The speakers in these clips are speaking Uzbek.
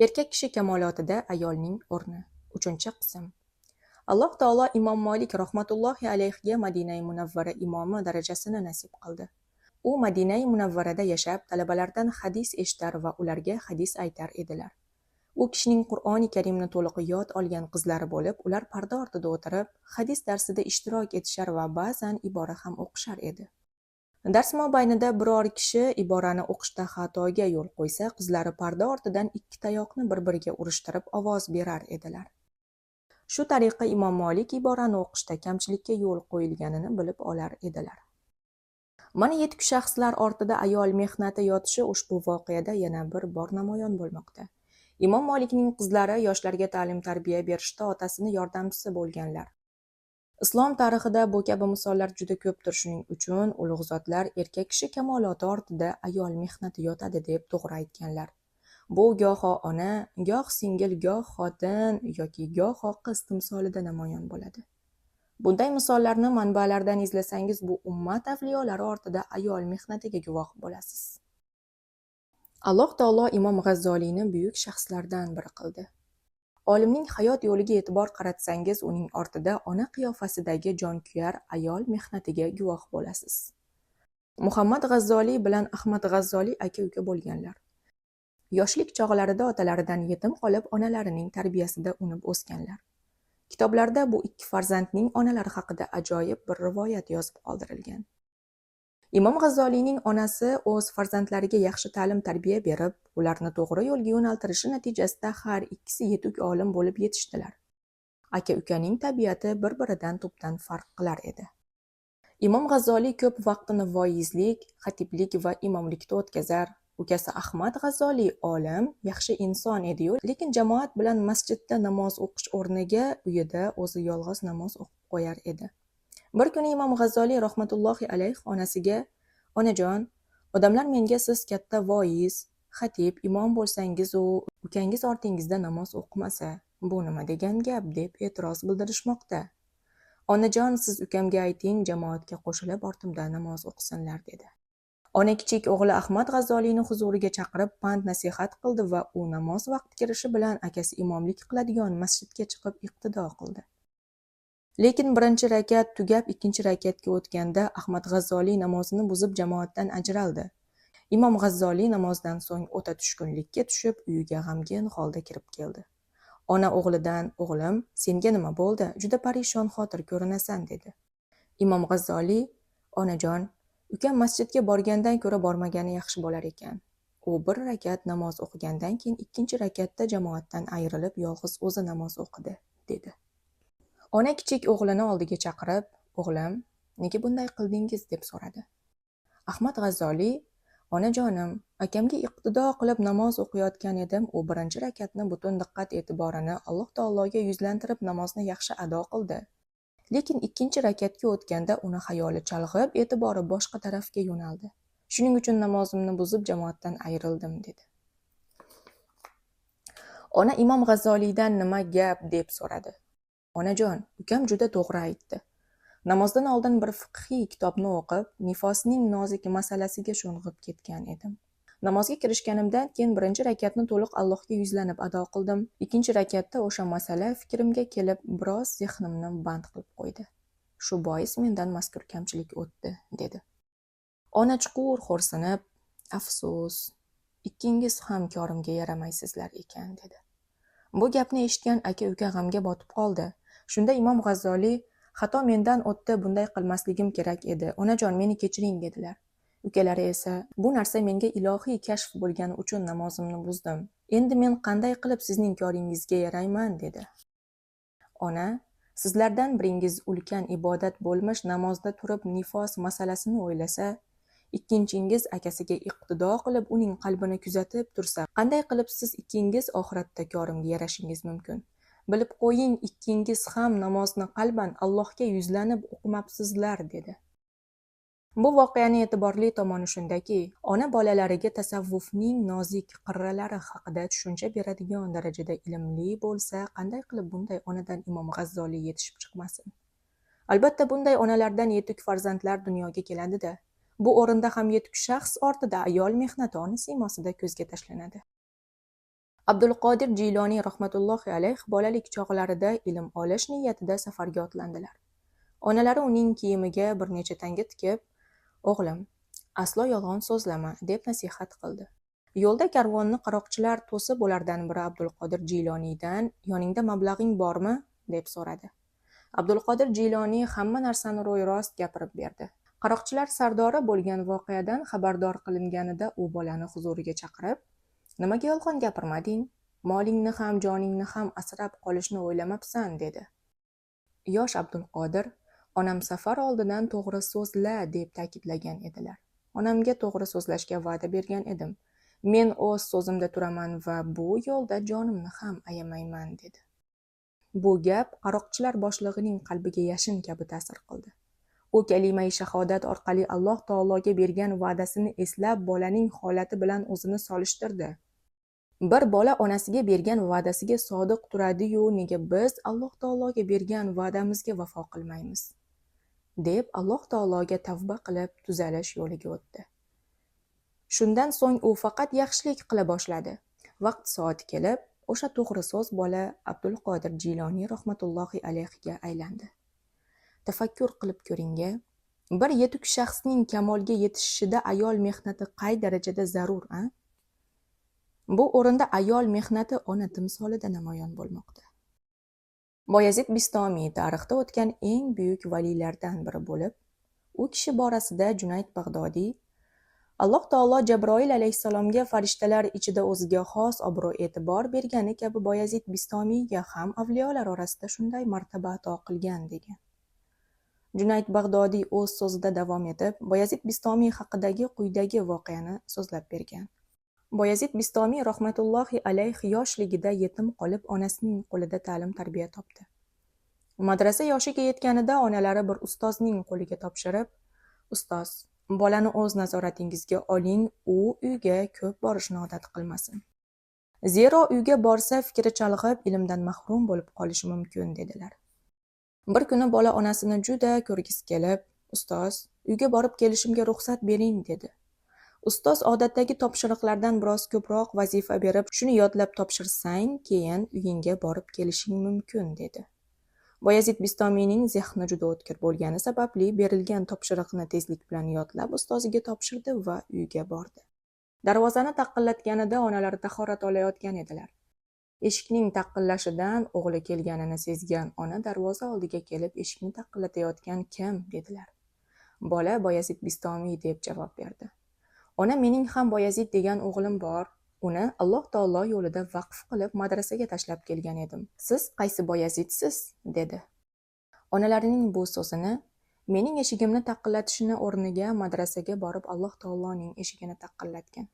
Erkak kishi kamolotida ayolning o'rni. 3-qism. Alloh taolo Imom Molik rahmatullohi alayhiga Madinai Munavvara imomi darajasini nasib qildi. U Madinai Munavvarada yashab, talabalardan hadis eshitar va ularga hadis aytar edilar. U kishining Qur'oni Karimni to'liq yod olgan qizlari bo'lib, ular parda ortida o'tirib, hadis darsida ishtirok etishar va ba'zan ibora ham o'qishar edi. Dars mobaynida biror kishi iborani o'qishda xatoga yo'l qo'ysa, qizlari parda ortidan ikki tayoqni bir-biriga urishtirib ovoz berar edilar. Shu tariqa Imom Molik iborani o'qishda kamchilikka yo'l qo'yilganini bilib olar edilar. Mana yetuk shaxslar ortida ayol mehnati yotishi ushbu voqeada yana bir bor namoyon bo'lmoqda. Imom Molikning qizlari yoshlarga ta'lim-tarbiya berishda otasini yordamchisi bo'lganlar. Islom tarixida bu kabi misollar juda ko'pdir. Shuning uchun ulug' zotlar erkak kishi kamoloti ortida ayol mehnati yotadi deb to'g'ri aytganlar. Bu goho ona, goh singil, goh xotin yoki goho qiz timsolida namoyon bo'ladi. Bunday misollarni manbalardan izlasangiz, bu ummat avliyolari ortida ayol mehnatiga guvoh bo'lasiz. Alloh taolo Imom G'azzoliyni buyuk shaxslardan biri qildi. Olimning hayot yo'liga e'tibor qaratsangiz, uning ortida ona qiyofasidagi jonkuyar ayol mehnatiga guvoh bo'lasiz. Muhammad G'azzoliy bilan Ahmad G'azzoliy aka-uka bo'lganlar. Yoshlik chog'larida otalaridan yetim qolib, onalarining tarbiyasida unib o'sganlar. Kitoblarda bu ikki farzandning onalari haqida ajoyib bir rivoyat yozib qoldirilgan. Imom G'azzoliyning onasi o'z farzandlariga yaxshi ta'lim-tarbiya berib, ularni to'g'ri yo'lga yo'naltirishi natijasida har ikkisi yetuk olim bo'lib yetishdilar. Aka-ukaning tabiati bir-biridan tubdan farq qilar edi. Imom G'azzoliy ko'p vaqtini voizlik, xatiblik va imomlikda o'tkazar. Ukasi Ahmad G'azzoliy olim, yaxshi inson edi-yu, lekin jamoat bilan masjidda namoz o'qish o'rniga uyida o'zi yolg'iz namoz o'qib qo'yar edi. Bir kuni Imom G'azzoliy rahmatullohi alayh onasiga: "Onajon, odamlar menga siz katta voiz, xatib, imom bo'lsangiz u ukangiz ortingizda namoz o'qimasa, bu nima degan gap?" deb e'tiroz bildirishmoqda. Onajon, siz ukamga ayting, jamoatga qo'shilib ortimda namoz o'qisinlar, dedi. Ona kichik o'g'li Ahmad G'azzoliyni huzuriga chaqirib pand nasihat qildi va u namoz vaqti kirishi bilan akasi imomlik qiladigan masjidga chiqib iqtido qildi. Lekin birinchi rakat tugab ikkinchi rakatga o'tganda Ahmad G'azzoliy namozini buzib jamoatdan ajraldi. Imom G'azzoliy namozdan so'ng o'ta tushkunlikka tushib, uyiga g'amgin holda kirib keldi. Ona o'g'lidan: "O'g'lim, senga nima bo'ldi? Juda parishon xotir ko'rinasan", dedi. Imom G'azzoliy: "Onajon, ukam masjidga borgandan ko'ra bormagani yaxshi bo'lar ekan. U bir rakat namoz o'qigandan keyin ikkinchi rakatda jamoatdan ayrilib yolg'iz o'zi namoz o'qidi", dedi. Ona kichik o'g'lini oldiga chaqirib: "O'g'lim, nega bunday qildingiz?" deb so'radi. Ahmad G'azzoliy: "Onajonim, akamga iqtido qilib namoz o'qiyotgan edim, u birinchi rakatni butun diqqat e'tiborini Alloh taologa yuzlantirib namozni yaxshi ado qildi. Lekin ikkinchi rakatga o'tganda uni xayoli chalg'ib, e'tibori boshqa tarafga yo'naldi. Shuning uchun namozimni buzib jamoatdan ayrildim", dedi. Ona Imom G'azzoliydan nima gap deb so'radi. "Onajon, ukam juda to'g'ri aytdi. Namozdan oldin bir fiqhiy kitobni o'qib, nifosning nozik masalasiga sho'ng'ib ketgan edim. Namozga kirishganimdan keyin birinchi rakatni to'liq Allohga yuzlanib ado qildim. Ikkinchi rakatda o'sha masala fikrimga kelib, biroz zehnimni band qilib qo'ydi. Shu bois mendan mazkur kamchilik o'tdi", dedi. Ona chuqur xo'rsinib: "Afsus, ikkingiz ham korimga yaramaysizlar ekan", dedi. Bu gapni eshitgan aka-uka g'amga botib qoldi. Shunda Imom G'azzoliy: "Xato mendan o'tdi, bunday qilmasligim kerak edi. Onajon, meni kechiring", dedilar. Ukalari esa: "Bu narsa menga ilohiy kashf bo'lgani uchun namozimni buzdim. Endi men qanday qilib sizning koringizga yarayman?" dedi. Ona: "Sizlardan biringiz ulkan ibodat bo'lmish namozda turib nifos masalasini o'ylasa, ikkinchingiz akasiga iqtido qilib uning qalbini kuzatib tursa, qanday qilib siz ikkingiz oxiratda korimga yarashingiz mumkin? Bilib qo'ying, ikkingiz ham namozni qalban Allohga yuzlanib o'qimabsizlar", dedi. Bu voqeaning e'tiborli tomoni shundaki, ona bolalariga tasavvufning nozik qirralari haqida tushuncha beradigan darajada ilmli bo'lsa, qanday qilib bunday onadan Imom G'azzoliy yetishib chiqmasin? Albatta bunday onalardan yetuk farzandlar dunyoga keladi-da. Bu o'rinda ham yetuk shaxs ortida ayol mehnati ona siymosida ko'zga tashlanadi. Abdulqodir Jiloniy rahmatullohi alayh bolalik chog'larida ilm olish niyatida safarga otlandilar. Onalari uning kiyimiga bir necha tanga tikib, "O'g'lim, aslo yolg'on so'zlama", deb nasihat qildi. Yo'lda karvonni qaroqchilar to'sib, ulardan biri Abdulqodir Jiloniydan "Yoningda mablag'ing bormi?" deb so'radi. Abdulqodir Jiloniy hamma narsani ro'y-rost gapirib berdi. Qaroqchilar sardori bo'lgan voqeadan xabardor qilinganida u bolani huzuriga chaqirib, "Nimaga yolg'on gapirmading? Molingni ham, joningni ham asrab qolishni o'ylamabsan", dedi. Yosh Abdulqodir, "Onam safar oldidan to'g'ri so'zla deb ta'kidlagan edilar. Onamga to'g'ri so'zlashga va'da bergan edim. Men o'z so'zimda turaman va bu yo'lda jonimni ham ayamayman", dedi. Bu gap qaroqchilar boshlig'ining qalbiga yashin kabi ta'sir qildi. U kalimai shahodat orqali Alloh taologa bergan va'dasini eslab, bolaning holati bilan o'zini solishtirdi. Bir bola onasiga bergan va'dasiga sodiq turadi-yu, nega biz Alloh taologa bergan va'damizga vafo qilmaymiz? Deb Alloh taologa tavba qilib, tuzalish yo'liga o'tdi. Shundan so'ng u faqat yaxshilik qila boshladi. Vaqt soati kelib, o'sha to'g'ri so'z bola Abdulqodir Jiloniy rahmatullohi alayhiga aylandi. Tafakkur qilib ko'ring-a, bir yetuk shaxsning kamolga yetishishida ayol mehnati qay darajada zarur, a? Bu o'rinda ayol mehnati ona timsolida namoyon bo'lmoqda. Boyazid Bistomiy tarixda o'tgan eng buyuk valiylardan biri bo'lib, u kishi borasida Junayd Bag'dodiy Alloh taolo Jabroil alayhissalomga farishtalar ichida o'ziga xos obro'-e'tibor bergani kabi Boyazid Bistomiyga ham avliyolar orasida shunday martaba ato qilgan degan. Junayd Bag'dodiy o'z so'zida davom etib, Boyazid Bistomiy haqidagi quyidagi voqeani so'zlab bergan. Boyazid Bistomiy rahmatullohi alayh yoshligida yetim qolib, onasining qo'lida ta'lim-tarbiya topdi. Madrasa yoshiga yetganida onalari bir ustozning qo'liga topshirib, "Ustoz, bolani o'z nazoratingizga oling, u uyga ko'p borishni odat qilmasin. Zero uyga borsa fikri chalg'ib, ilmdan mahrum bo'lib qolishi mumkin", dedilar. Bir kuni bola onasini juda ko'rgisi kelib, "Ustoz, uyga borib kelishimga ruxsat bering", dedi. Ustoz odatdagi topshiriqlardan biroz ko'proq vazifa berib, "Shuni yodlab topshirsang, keyin uyingga borib kelishing mumkin", dedi. Boyazid Bistomiyning zehni juda o'tkir bo'lgani sababli berilgan topshiriqni tezlik bilan yodlab ustoziga topshirdi va uyga bordi. Darvozani taqillatganida onalari tahorat olayotgan edilar. Eshikning taqillashidan o'g'li kelganini sezgan ona darvoza oldiga kelib, eshikni taqillatayotgan kim, dedilar. Bola Boyazid Bistomiy deb javob berdi. Ona, mening ham Boyazid degan o'g'lim bor. Uni Alloh taolo yo'lida vaqf qilib madrasaga tashlab kelgan edim. Siz qaysi Boyazidsiz, dedi. Onalarining bu so'zini mening eshigimni taqillatishini o'rniga madrasaga borib Alloh taoloning eshigini taqillatgan.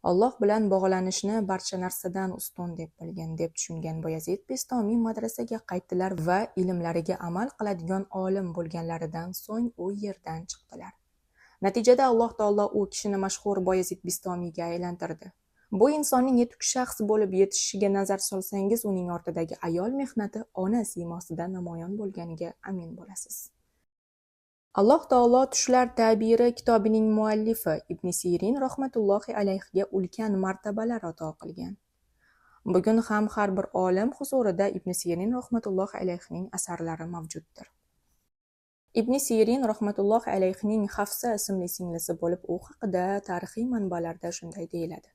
Alloh bilan bog'lanishni barcha narsadan ustun deb bilgan deb tushungan Boyazid Bistomiy madrasaga qaytdilar va ilmlariga amal qiladigan olim bo'lganlaridan so'ng u yerdan chiqdilar. Natijada Alloh taolo u kishini mashhur Boyazid Bistomiyga aylantirdi. Bu insonning yetuk shaxs bo'lib yetishishiga nazar solsangiz, uning ortidagi ayol mehnati ona siymosida namoyon bo'lganiga amin bo'lasiz. Alloh taolo Tushlar ta'biri kitobining muallifi Ibn Sirin rahmatullohi alayhiga ulkan martabalar ato qilgan. Bugun ham har bir olim huzurida Ibn Sirin rahmatullohi alayhining asarlari mavjuddir. Ibn Sirin rahmatullohi alayhining Hafsa ismli singlisi bo'lib, u haqida tarixiy manbalarda shunday deyiladi.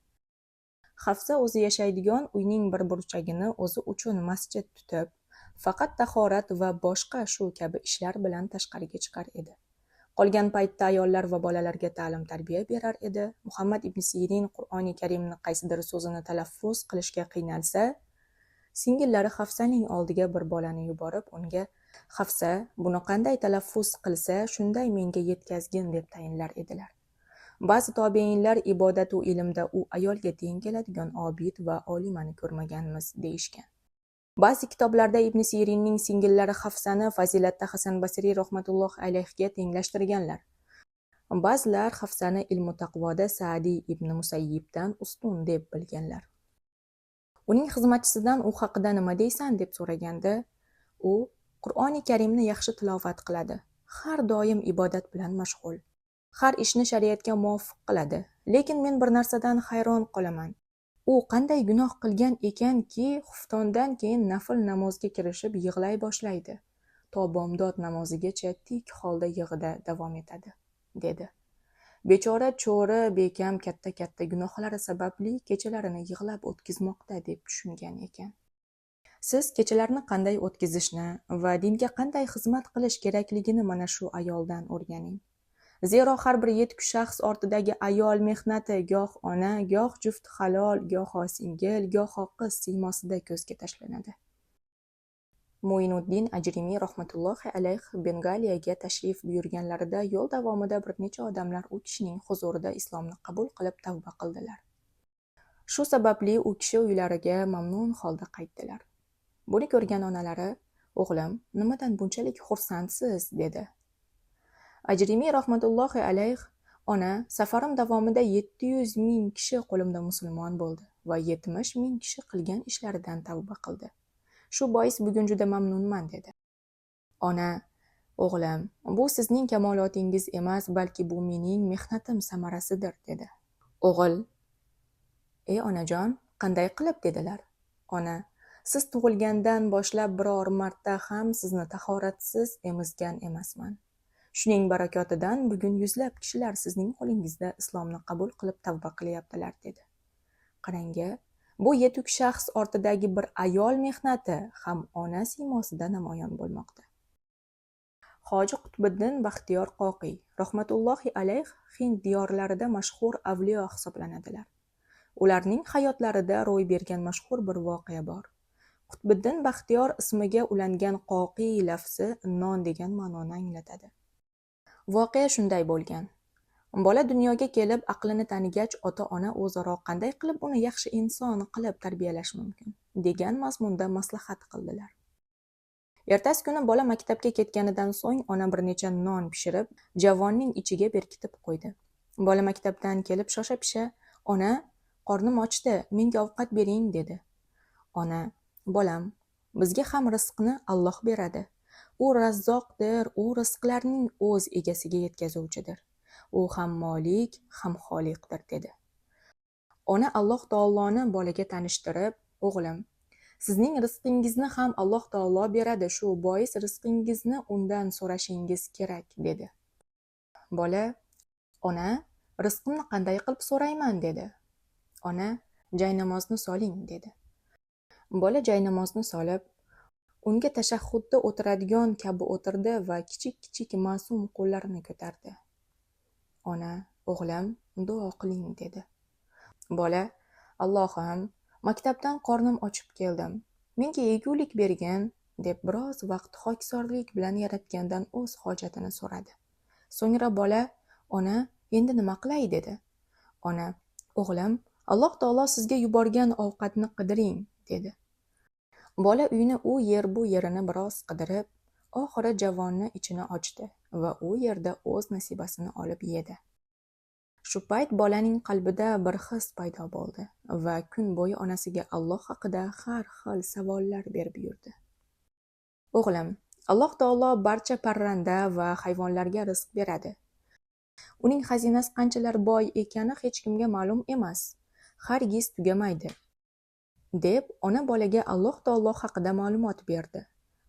Hafsa o'zi yashaydigan uyning bir burchagini o'zi uchun masjid tutib, faqat tahorat va boshqa shu kabi ishlar bilan tashqariga chiqar edi. Qolgan paytda ayollar va bolalarga ta'lim-tarbiya berar edi. Muhammad ibn Sirin Qur'oni Karimni qaysidir so'zini talaffuz qilishga qiynalsa, singillari Hafsaning oldiga bir bolani yuborib, unga "Hafsa, buni qanday talaffuz qilsa, shunday menga yetkazgin", deb tayinlar edilar. Ba'zi tobeinlar ibodatu ilmda u ayolga teng keladigan obid va olimani ko'rmaganmiz deyishgan. Ba'zi kitoblarda Ibn Sirinning singillari Hafsani fazilatda Hasan Basriy rahmatullohi alayhiga tenglashtirganlar. Ba'zilar Hafsani ilmu taqvoda Sa'diy ibn Musayyibdan ustun deb bilganlar. Uning xizmatchisidan u haqida nima deysan deb so'raganda, u Qur'oni Karimni yaxshi tilovat qiladi. Har doim ibodat bilan mashg'ul. Har ishni shariatga muvofiq qiladi. Lekin men bir narsadan hayron qolaman. U qanday gunoh qilgan ekanki, xuftondan keyin nafl namozga kirishib yig'lay boshlaydi. To bomdod namozigacha tik holda yig'ida davom etadi, dedi. Bechora cho'ri bekam katta-katta gunohlari sababli kechalarini yig'lab o'tkazmoqda deb tushungan ekan. Siz kechalarni qanday o'tkazishni va dinga qanday xizmat qilish kerakligini mana shu ayoldan o'rganing. Zero har bir yetuk shaxs ortidagi ayol mehnati goh ona, goh juft halol, goho singil, goho qiz siymosida ko'zga tashlanadi. Muinuddin Ajrimiy rahmatullohi alayh Bengaliyaga tashrif buyurganlarida yo'l davomida bir necha odamlar u kishining huzurida islomni qabul qilib tavba qildilar. Shu sababli u kishi uylariga mamnun holda qaytdilar. Buni ko'rgan onalari: "O'g'lim, nimadan bunchalik xursandsiz?" dedi. Ajrimiy rahmatullohi alayh: "Ona, safarim davomida 700 ming kishi qo'limda musulmon bo'ldi va 70 ming kishi qilgan ishlaridan tavba qildi. Shu bois bugun juda mamnunman", dedi. Ona: "O'g'lim, bu sizning kamolotingiz emas, balki bu mening mehnatim samarasidir", dedi. O'g'il: "Ey onajon, qanday qilib?" dedilar. Ona: "Siz tug'ilgandan boshlab biror marta ham sizni tahoratsiz emizgan emasman. Shuning barakotidan bugun yuzlab kishilar sizning qo'lingizda islomni qabul qilib tavba qilyaptilar", dedi. Qarang-a, bu yetuk shaxs ortidagi bir ayol mehnati ham ona siymosida namoyon bo'lmoqda. Hoji Qutbiddin Baxtiyor Qoqiy rahmatullohi alayh Hind diyorlarida mashhur avliyo hisoblanadilar. Ularning hayotlarida ro'y bergan mashhur bir voqea bor. Qutbiddin Baxtiyor ismiga ulangan Qoqiy lafzi non degan ma'noni anglatadi. Voqea shunday bo'lgan. Bola dunyoga kelib aqlini tanigach, ota-ona o'zaro qanday qilib uni yaxshi inson qilib tarbiyalash mumkin degan mazmunda maslahat qildilar. Ertasi kuni bola maktabga ketganidan so'ng ona bir necha non pishirib, javonning ichiga berkitib qo'ydi. Bola maktabdan kelib shosha-pisha: "Ona, qornim ochdi, menga ovqat bering", dedi. Ona: "Bolam, bizga ham rizqni Alloh beradi. U Razzoqdir, u rizqlarning o'z egasiga yetkazuvchidir. U ham molik, ham xoliqdir", dedi. Ona Alloh taoloni bolaga tanishtirib: "O'g'lim, sizning rizqingizni ham Alloh taolo beradi, shu bois rizqingizni undan so'rashingiz kerak", dedi. Bola: "Ona, rizqimni qanday qilib so'rayman?" dedi. Ona: "Jaynamozni soling", dedi. Bola jaynamozni solib, unga tashahhudda o'tiradigan kabi o'tirdi va kichik-kichik ma'sum qo'llarini ko'tardi. Ona: "O'g'lim, duo qiling", dedi. Bola: "Allohim, maktabdan qornim ochib keldim. Menga yegulik bergin", deb biroz vaqt xokisorlik bilan Yaratgandan o'z hojatini so'radi. So'ngra bola: "Ona, endi nima qilay?" dedi. Ona: "O'g'lim, Alloh taolo sizga yuborgan ovqatni qidiring", dedi. Bola uyni u yer bu yerini biroz qidirib, oxiri javonni ichini ochdi va u yerda o'z nasibasini olib yedi. Shu payt bolaning qalbida bir his paydo bo'ldi va kun bo'yi onasiga Alloh haqida har xil savollar berib yurdi. "O'g'lim, Alloh taolo barcha parranda va hayvonlarga rizq beradi. Uning xazinasi qanchalar boy ekani hech kimga ma'lum emas, hargiz tugamaydi", deb ona bolaga Alloh taolo haqida ma'lumot berdi.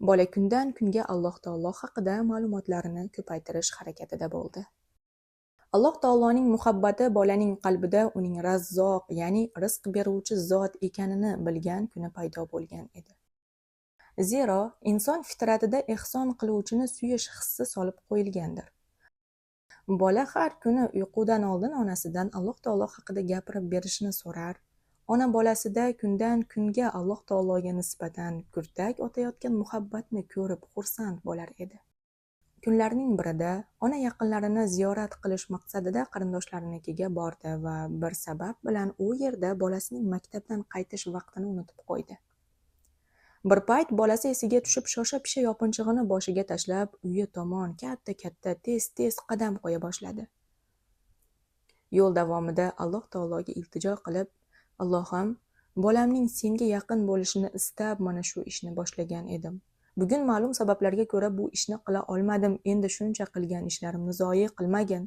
Bola kundan kunga Alloh taolo haqida ma'lumotlarini ko'paytirish harakatida bo'ldi. Alloh taoloning muhabbati bolaning qalbida uning Razzoq, ya'ni rizq beruvchi zot ekanini bilgan kuni paydo bo'lgan edi. Zero inson fitratida ehson qiluvchini suyish hissi solib qo'yilgandir. Bola har kuni uyqudan oldin onasidan Alloh taolo haqida gapirib berishini so'rar. Ona bolasida kundan kunga Alloh taologa nisbatan kurtak otayotgan muhabbatni ko'rib xursand bo'lar edi. Kunlarning birida ona yaqinlarini ziyorat qilish maqsadida qarindoshlarinikiga bordi va bir sabab bilan u yerda bolasining maktabdan qaytish vaqtini unutib qo'ydi. Bir payt bolasi esiga tushib, shosha-pisha yopinchig'ini boshiga tashlab, uyi tomon katta-katta, tez-tez qadam qo'ya boshladi. Yo'l davomida Alloh taologa iltijo qilib: "Allohim, bolamning senga yaqin bo'lishini istab mana shu ishni boshlagan edim. Bugun ma'lum sabablarga ko'ra bu ishni qila olmadim. Endi shuncha qilgan ishlarimni zoye qilmagin.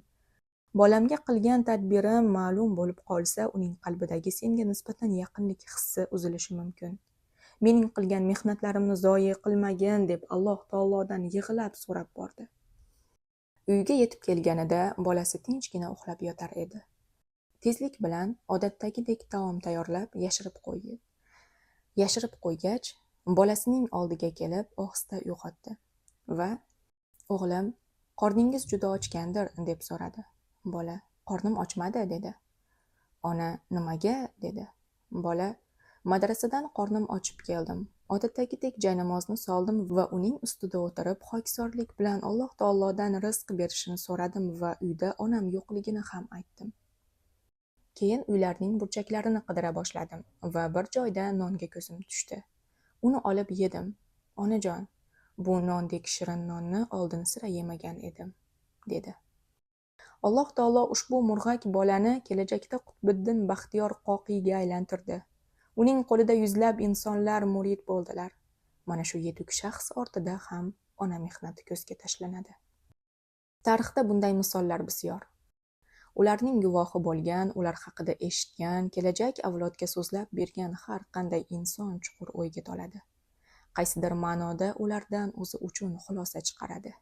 Bolamga qilgan tadbirim ma'lum bo'lib qolsa, uning qalbidagi senga nisbatan yaqinlik hissi uzilishi mumkin. Mening qilgan mehnatlarimni zoye qilmagin, deb Alloh taolodan yig'lab so'rab bordi. Uyga yetib kelganida bolasi tinchgina uxlab yotar edi. Tezlik bilan odatdagidek taom tayyorlab yashirib qo'ydi. Yashirib qo'ygach, bolasining oldiga kelib ohista uyg'otdi va "O'g'lim, qorningiz juda ochgandir?" deb so'radi. Bola: "Qornim ochmadi", dedi. Ona: "Nimaga?" dedi. Bola: "Madrasadan qornim ochib keldim. Odatdagidek jaynamozni soldim va uning ustida o'tirib, xokisorlik bilan Alloh taolodan rizq berishini so'radim va uyda onam yo'qligini ham aytdim. Keyin uylarning burchaklarini qidira boshladim va bir joyda nonga ko'zim tushdi. Uni olib yedim. Onajon, bu nondek shirin nonni oldin sira yemagan edim", dedi. Alloh taolo ushbu murg'ak bolani kelajakda Qutbiddin Baxtiyor Qoqiyga aylantirdi. Uning qo'lida yuzlab insonlar murid bo'ldilar. Mana shu yetuk shaxs ortida ham ona mehnati ko'zga tashlanadi. Tarixda bunday misollar bisyor. Ularning guvohi bo'lgan, ular haqida eshitgan, kelajak avlodga so'zlab bergan har qanday inson chuqur o'yga toladi. Qaysidir ma'noda ulardan o'zi uchun xulosa chiqaradi.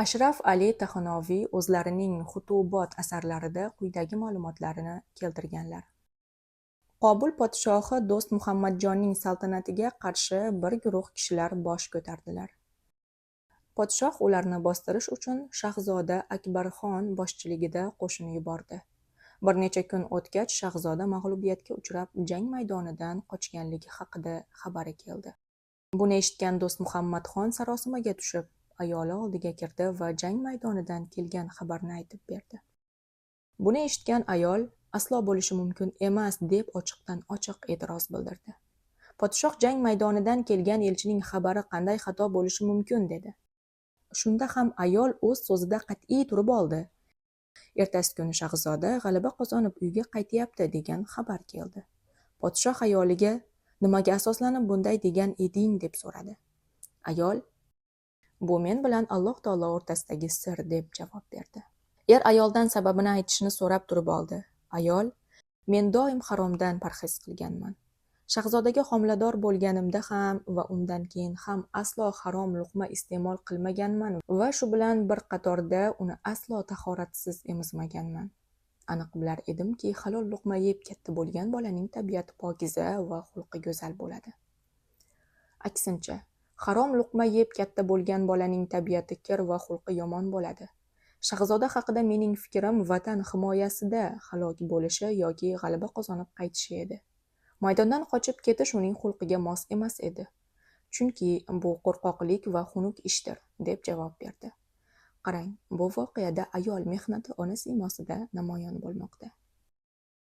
Ashraf Ali Taxonoviy o'zlarining Xutubot asarlarida quyidagi ma'lumotlarni keltirganlar. Qobul podshohi Do'st Muhammadjonning saltanatiga qarshi bir guruh kishilar bosh ko'tardilar. Podshoh ularni bostirish uchun Shahzoda Akbarxon boshchiligida qo'shin yubordi. Bir necha kun o'tgach, shahzoda mag'lubiyatga uchrab, jang maydonidan qochganligi haqida xabari keldi. Buni eshitgan Do'st Muhammadxon sarosimaga tushib, ayoli oldiga kirdi va jang maydonidan kelgan xabarni aytib berdi. Buni eshitgan ayol aslo bo'lishi mumkin emas deb ochiqdan ochiq e'tiroz bildirdi. Podshoh jang maydonidan kelgan elchining xabari qanday xato bo'lishi mumkin dedi. Shunda ham ayol o'z so'zida qat'iy turib oldi. Ertasi kuni shahzoda g'alaba qozonib uyga qaytyapti degan xabar keldi. Podshoh ayoliga nimaga asoslanib bunday degan eding deb so'radi. Ayol: "Bu men bilan Alloh taolo o'rtasidagi sir", deb javob berdi. Er ayoldan sababini aytishini so'rab turib oldi. Ayol: "Men doim haromdan parhez qilganman. Shahzodaga homilador bo'lganimda ham va undan keyin ham aslo harom luqma iste'mol qilmaganman va shu bilan bir qatorda uni aslo tahoratsiz emizmaganman. Aniq bilar edimki, halol luqma yeb katta bo'lgan bolaning tabiati pokiza va xulqi go'zal bo'ladi. Aksincha, harom luqma yeb katta bo'lgan bolaning tabiati kir va xulqi yomon bo'ladi. Shahzoda haqida mening fikrim vatan himoyasida halok bo'lishi yoki g'alaba qozonib qaytishi edi. Maydondan qochib ketish uning xulqiga mos emas edi. Chunki bu qo'rqoqlik va xunuk ishdir", deb javob berdi. Qarang, bu voqeada ayol mehnati ona siymosida namoyon bo'lmoqda.